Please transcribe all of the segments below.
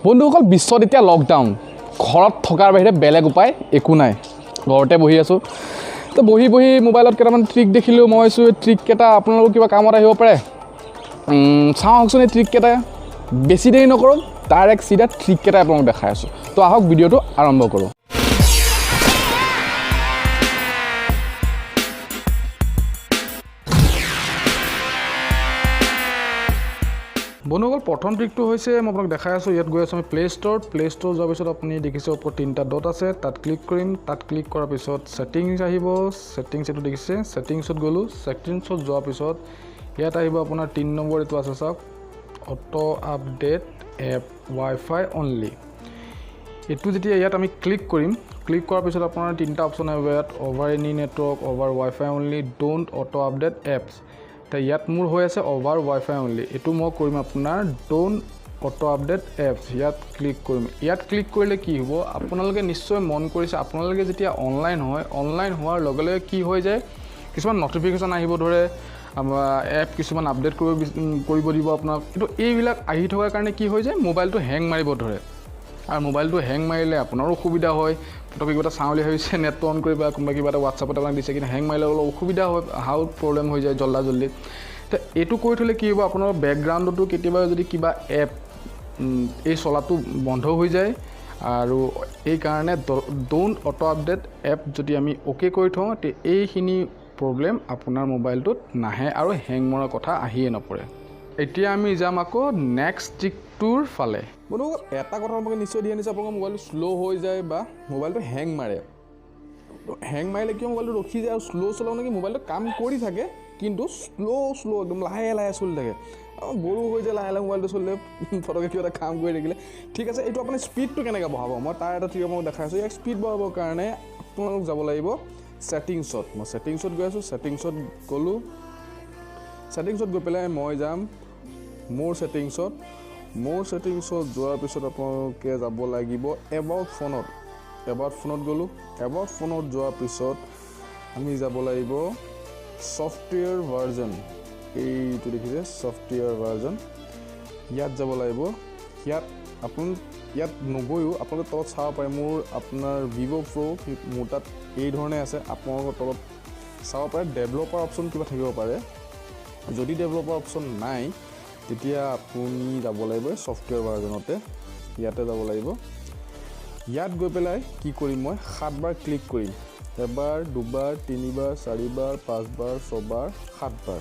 বন্ধুসকল, বিশ্বত এতিয়া লকডাউন, ঘৰত থকাৰ বাহিৰে বেলেগ উপায় একো নাই। ঘৰতে বহি আছোঁ। তো বহি বহি মোবাইলত কেইটামান ট্ৰিক দেখিলোঁ। মই ভাবিছোঁ এই ট্ৰিককেইটা আপোনালোকৰ কিবা কামত আহিব পাৰে। চাওঁ আহকচোন এই ট্ৰিককেইটা। বেছি দেৰি নকৰোঁ, ডাইৰেক্ট চিধা ট্ৰিককেইটা আপোনালোক দেখাই আছোঁ। তো আহক, ভিডিঅ'টো আৰম্ভ কৰোঁ। বন্ধুসকল, প্ৰথম ট্ৰিকটো হৈছে, মই আপোনাক দেখাই আছোঁ। ইয়াত গৈ আছোঁ আমি প্লে' ষ্ট'ৰত। প্লে' ষ্ট'ৰ যোৱাৰ পিছত আপুনি দেখিছে ওপৰত তিনিটা ডট আছে, তাত ক্লিক কৰিম। তাত ক্লিক কৰাৰ পিছত ছেটিংছ আহিব। ছেটিংছ এইটো দেখিছে, ছেটিংছত গ'লোঁ। ছেটিংছত যোৱাৰ পিছত ইয়াত আহিব আপোনাৰ 3 নম্বৰ এইটো আছে, চাওক, auto update app WiFi only. এইটো যেতিয়া ইয়াত আমি ক্লিক কৰিম, ক্লিক কৰাৰ পিছত আপোনাৰ তিনিটা অপশ্যন আহিব ইয়াত: over any network, over WiFi only, don't auto update apps। এতিয়া ইয়াত মোৰ হৈ আছে অভাৰ ৱাইফাই অনলি। এইটো মই কৰিম আপোনাৰ don't auto update apps, ইয়াত ক্লিক কৰিম। ইয়াত ক্লিক কৰিলে কি হ'ব, আপোনালোকে নিশ্চয় মন কৰিছে, আপোনালোকে যেতিয়া অনলাইন হয়, অনলাইন হোৱাৰ লগে লগে কি হৈ যায়, কিছুমান নটিফিকেশ্যন আহিব ধৰে, এপ কিছুমান আপডেট কৰিব দিব আপোনাক। কিন্তু এইবিলাক আহি থকাৰ কাৰণে কি হৈ যায়, মোবাইলটো হেং মাৰিব ধৰে। আৰু মোবাইলটো হেং মাৰিলে আপোনাৰো অসুবিধা হয়। পটককৈ কিবা এটা চাওঁ বুলি ভাবিছে, নেটটো অন কৰিব, কোনোবা কিবা এটা হোৱাটছআপত আপোনাক দিছে, কিন্তু হেং মাৰিলে অলপ অসুবিধা হয়, হাউ প্ৰব্লেম হৈ যায় জল্দা জল্দি। এতিয়া এইটো কৰি থ'লে কি হ'ব, আপোনাৰ বেকগ্ৰাউণ্ডতো কেতিয়াবা যদি কিবা এপ এই চলাটো বন্ধ হৈ যায়। আৰু এইকাৰণে don't auto update app যদি আমি অ'কে কৰি থওঁ, তে এইখিনি প্ৰব্লেম আপোনাৰ মোবাইলটোত নাহে আৰু হেং মৰাৰ কথা আহিয়ে নপৰে। এতিয়া আমি যাম আকৌ নেক্সট ট্ৰিকটোৰ ফালে। বন্ধুসকল, এটা কথা আপোনালোকে নিশ্চয় ধ্যান দিছে, আপোনালোকৰ মোবাইলটো শ্ল' হৈ যায় বা মোবাইলটো হেং মাৰে। হেং মাৰিলে কিয় মোবাইলটো ৰখি যায় আৰু শ্ল' চলাব নেকি, মোবাইলটো কাম কৰি থাকে কিন্তু শ্ল' শ্ল' একদম লাহে লাহে চলি থাকে, বৰো হৈ যায় লাহে লাহে মোবাইলটো চলিলে, ফটককৈ কিবা এটা কাম কৰি থাকিলে। ঠিক আছে, এইটো আপুনি স্পীডটো কেনেকৈ বঢ়াব, মই তাৰ এটা ট্ৰিক আপোনাক দেখাই আছোঁ। ইয়াক স্পীড বঢ়াবৰ কাৰণে আপোনালোক যাব লাগিব ছেটিংছত। মই ছেটিংছত গৈ আছোঁ। ছেটিংছত গ'লোঁ। ছেটিংছত গৈ পেলাই মই যাম মোৰ ছেটিংছত। মোৰ ছেটিংছত যোৱাৰ পিছত আপোনালোকে যাব লাগিব এবাউট ফোনত। এবাউট ফোনত গ'লোঁ। এবাউট ফোনত যোৱাৰ পিছত আমি যাব লাগিব ছফ্টৱেৰ ভাৰ্জন। এইটো দেখিছে ছফ্টৱেৰ ভাৰ্জন, ইয়াত যাব লাগিব। ইয়াত আপুনি ইয়াত নগৈও আপোনালোকে তলত চাব পাৰে, মোৰ আপোনাৰ ভিভ' প্ৰ' মোৰ তাত এই ধৰণে আছে। আপোনালোকৰ তলত চাব পাৰে, ডেভেলপাৰ অপশ্যন কিবা থাকিব পাৰে। যদি ডেভেলপাৰ অপশ্যন নাই, তেতিয়া আপুনি যাব লাগিব ছফ্টৱেৰ ভাৰ্জনতে, ইয়াতে যাব লাগিব। ইয়াত গৈ পেলাই কি কৰিম, মই 7বাৰ ক্লিক কৰিম। এবাৰ, দুবাৰ, তিনিবাৰ, চাৰিবাৰ, পাঁচবাৰ, ছবাৰ, সাতবাৰ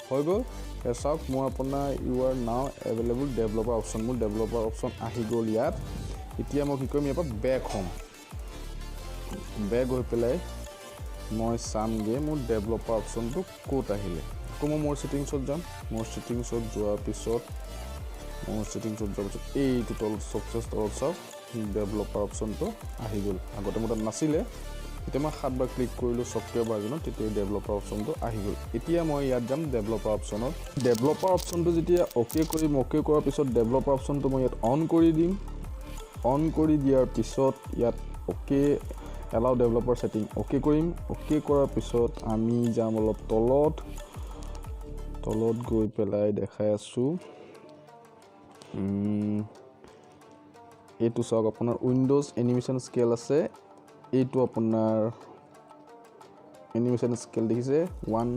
হৈ গ'ল। চাওক, মোৰ আপোনাৰ you are now available developer option, মোৰ ডেভেলপাৰ অপশ্যন আহি গ'ল ইয়াত। এতিয়া মই কি কৰিম, ইয়াৰ পৰা বেক হ'ম। বেক হৈ পেলাই মই চামগৈ মোৰ ডেভেলপাৰ অপশ্যনটো ক'ত আহিলে। আকৌ মই মোৰ ছেটিংছত যাম। মোৰ ছেটিংছত যোৱাৰ পিছত এইটো তলত চবচে তলত চাওক, ডেভেলপাৰ অপশ্যনটো আহি গ'ল। আগতে মোৰ তাত নাছিলে। যেতিয়া মই 7বাৰ ক্লিক কৰিলোঁ ছফ্টৱেৰ ভাৰ্জনত, তেতিয়া ডেভেলপাৰ অপশ্যনটো আহি গ'ল। এতিয়া মই ইয়াত যাম ডেভেলপাৰ অপশ্যনত। ডেভেলপাৰ অপশ্যনটো যেতিয়া অ'কে কৰিম, অ'কে কৰাৰ পিছত ডেভেলপাৰ অপশ্যনটো মই ইয়াত অন কৰি দিম। অন কৰি দিয়াৰ পিছত ইয়াত okay, allow developer setting okay কৰিম। অ'কে কৰাৰ পিছত আমি যাম অলপ তলত। তলত গৈ পেলাই দেখাই আছোঁ। এইটো চাওক, আপোনাৰ উইণ্ড'জ এনিমেশ্যন স্কেল আছে। এইটো আপোনাৰ এনিমেশ্যন স্কেল দেখিছে, 1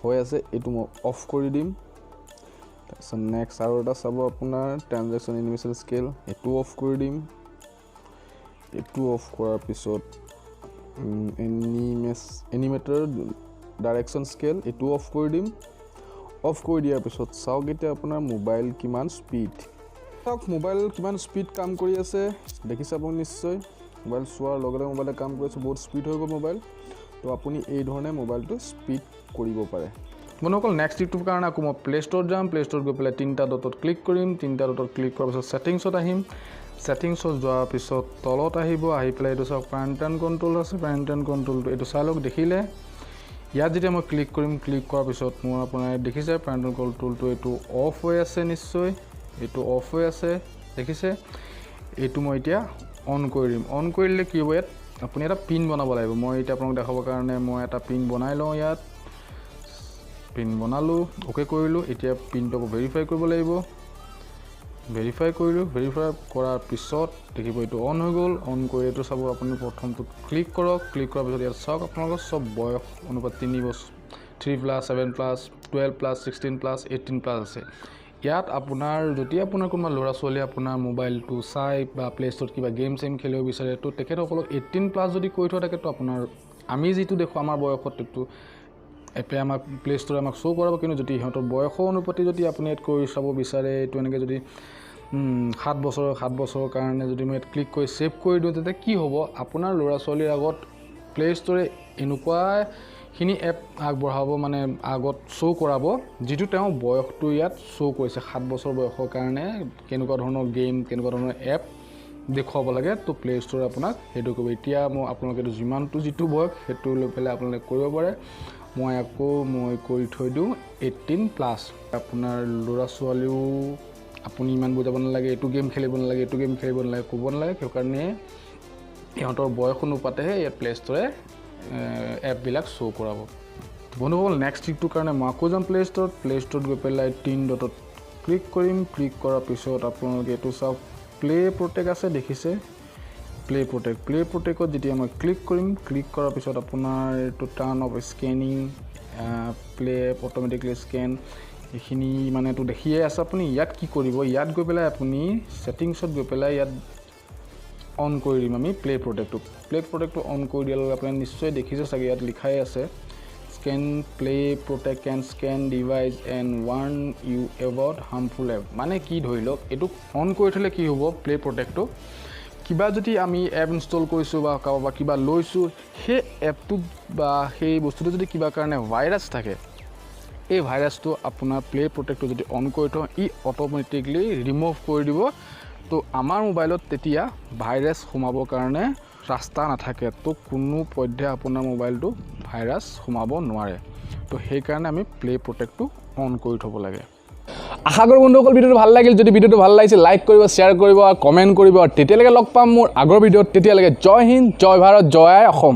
হৈ আছে, এইটো মই অফ কৰি দিম। তাৰপিছত নেক্সট আৰু এটা চাব, আপোনাৰ ট্ৰানজেকশ্যন এনিমেশ্যন স্কেল, এইটো অফ কৰি দিম। এইটো অফ কৰাৰ পিছত এনিমেটৰ ডাইৰেকশ্যন স্কেল, এইটো অফ কৰি দিম। অফ কৰি দিয়াৰ পিছত চাওক এতিয়া আপোনাৰ মোবাইল কিমান স্পীড। চাওক মোবাইল কিমান স্পীড কাম কৰি আছে, দেখিছে আপুনি নিশ্চয়। মোবাইল চোৱাৰ লগে লগে মোবাইলে কাম কৰি আছে, বহুত স্পীড হৈ গ'ল মোবাইল। তো আপুনি এই ধৰণে মোবাইলটো স্পীড কৰিব পাৰে। বন্ধুসকল, নেক্সট ট্ৰিকটোৰ কাৰণে আকৌ মই প্লে' ষ্ট'ৰত যাম। প্লে' ষ্ট'ৰত গৈ পেলাই তিনিটা ডটত ক্লিক কৰিম। তিনিটা ডটত ক্লিক কৰাৰ পিছত ছেটিংছত আহিম। ছেটিংছত যোৱাৰ পিছত তলত আহিব, আহি পেলাই এইটো চাওক, পেৰেণ্টেল কণ্ট্ৰল আছে। পেৰেণ্টেল কণ্ট্ৰলটো এইটো চাই লওক, দেখিলে। ইয়াত যেতিয়া মই ক্লিক কৰিম, ক্লিক কৰাৰ পিছত মোৰ আপোনাৰ দেখিছে পেৰেণ্টেল কণ্ট্ৰলটো এইটো অফ হৈ আছে, নিশ্চয় এইটো অফ হৈ আছে, দেখিছে। এইটো মই এতিয়া অন কৰি দিম। অন কৰি দিলে কি হ'ব, ইয়াত আপুনি এটা পিন বনাব লাগিব। মই এতিয়া আপোনাক দেখাবৰ কাৰণে মই এটা পিন বনাই লওঁ। ইয়াত পিন বনালোঁ, অ'কে কৰিলোঁ। এতিয়া পিনটো আকৌ ভেৰিফাই কৰিব লাগিব। ভেৰিফাই কৰিলোঁ। ভেৰিফাই কৰাৰ পিছত দেখিব এইটো অন হৈ গ'ল। অন কৰি এইটো চাব, আপুনি প্ৰথমটোত ক্লিক কৰক। ক্লিক কৰাৰ পিছত ইয়াত চাওক, আপোনালোকৰ চব বয়স অনুপাত 3 বছৰ, 3 plus, 7 plus, 12 plus, 16 plus, 18 plus আছে। ইয়াত আপোনাৰ যদি আপোনাৰ কোনোবা ল'ৰা ছোৱালীয়ে আপোনাৰ মোবাইলটো চাই বা প্লে' ষ্ট'ৰত কিবা গেম চেম খেলিব বিচাৰে, তো তেখেতসকলক 18 প্লাছ যদি কৰি থোৱা থাকে, তো আপোনাৰ আমি যিটো দেখোঁ আমাৰ বয়সত, সেইটো এপে আমাক, প্লে' ষ্ট'ৰে আমাক শ্ব' কৰাব। কিন্তু যদি সিহঁতৰ বয়সৰ অনুপাতে যদি আপুনি ইয়াত কৰি চাব বিচাৰে, এইটো এনেকৈ যদি 7 বছৰৰ, 7 বছৰৰ কাৰণে যদি মই ইয়াত ক্লিক কৰি ছেভ কৰি দিওঁ, তেতিয়া কি হ'ব? আপোনাৰ ল'ৰা ছোৱালীৰ আগত প্লে' ষ্ট'ৰে এনেকুৱাখিনি এপ আগবঢ়াব, মানে আগত শ্ব' কৰাব, যিটো তেওঁ বয়সটো ইয়াত শ্ব' কৰিছে। 7 বছৰ বয়সৰ কাৰণে কেনেকুৱা ধৰণৰ গেম, কেনেকুৱা ধৰণৰ এপ দেখুৱাব লাগে, তো প্লে' ষ্ট'ৰে আপোনাক সেইটো কৰিব। এতিয়া মই আপোনালোকে এইটো যিমানটো যিটো বয়স, সেইটো লৈ পেলাই আপোনালোকে কৰিব পাৰে। মই আকৌ মই কৰি থৈ দিওঁ 18 প্লাছ। আপোনাৰ ল'ৰা ছোৱালীও আপুনি ইমান বুজাব নালাগে, এইটো গেম খেলিব নালাগে, এইটো গেম খেলিব নালাগে ক'ব নালাগে। সেইকাৰণে ইহঁতৰ বয়স অনুপাতেহে ইয়াত প্লে' ষ্ট'ৰে এপবিলাক শ্ব' কৰাব। বন্ধুসকল, নেক্সট ট্ৰিকটোৰ কাৰণে মই আকৌ যাম প্লে' ষ্ট'ৰত। প্লে' ষ্ট'ৰত গৈ পেলাই তিনি ডটত ক্লিক কৰিম। ক্লিক কৰাৰ পিছত আপোনালোকে এইটো চাওক, প্লে' প্ৰটেক্ট আছে, দেখিছে? Play protect. Play প্ৰটেক্টত যেতিয়া মই ক্লিক কৰিম, ক্লিক কৰাৰ পিছত আপোনাৰ এইটো turn off scanning, play automatically scan, এইখিনি মানে এইটো দেখিয়ে আছে আপুনি। ইয়াত কি কৰিব? ইয়াত গৈ পেলাই আপুনি ছেটিংছত গৈ পেলাই ইয়াত অন কৰি দিম আমি প্লে' প্ৰটেক্টটো। প্লে' প্ৰটেক্টটো অন কৰি দিয়াৰ লগে আপুনি নিশ্চয় দেখিছে চাগে, ইয়াত লিখাই আছে, "Scan Play Protect can scan device and warn you about harmful app"। মানে কি, ধৰি লওক এইটো অন কৰি থ'লে কি হ'ব? প্লে' প্ৰটেক্টটো কিবা যদি আমি এপ ইনষ্টল কৰিছোঁ বা কাৰোবাৰ কিবা লৈছোঁ, সেই এপটোত বা সেই বস্তুটো যদি কিবা কাৰণে ভাইৰাছ থাকে, এই ভাইৰাছটো আপোনাৰ প্লে' প্ৰটেক্টটো যদি অন কৰি থওঁ, ই অট'মেটিকলি ৰিমুভ কৰি দিব। তো আমাৰ মোবাইলত তেতিয়া ভাইৰাছ সোমাবৰ কাৰণে ৰাস্তা নাথাকে। তো কোনো পধ্যে আপোনাৰ মোবাইলটো ভাইৰাছ সোমাব নোৱাৰে। তো সেইকাৰণে আমি প্লে' প্ৰটেক্টটো অন কৰি থ'ব লাগে। আশা কৰোঁ বন্ধুসকল, ভিডিঅ'টো ভাল লাগিল। যদি ভিডিঅ'টো ভাল লাগিছে, লাইক কৰিব, শ্বেয়াৰ কৰিব আৰু কমেণ্ট কৰিব। আৰু তেতিয়ালৈকে লগ পাম মোৰ আগৰ ভিডিঅ'ত। তেতিয়ালৈকে জয় হিন্দ, জয় ভাৰত, জয় আই অসম।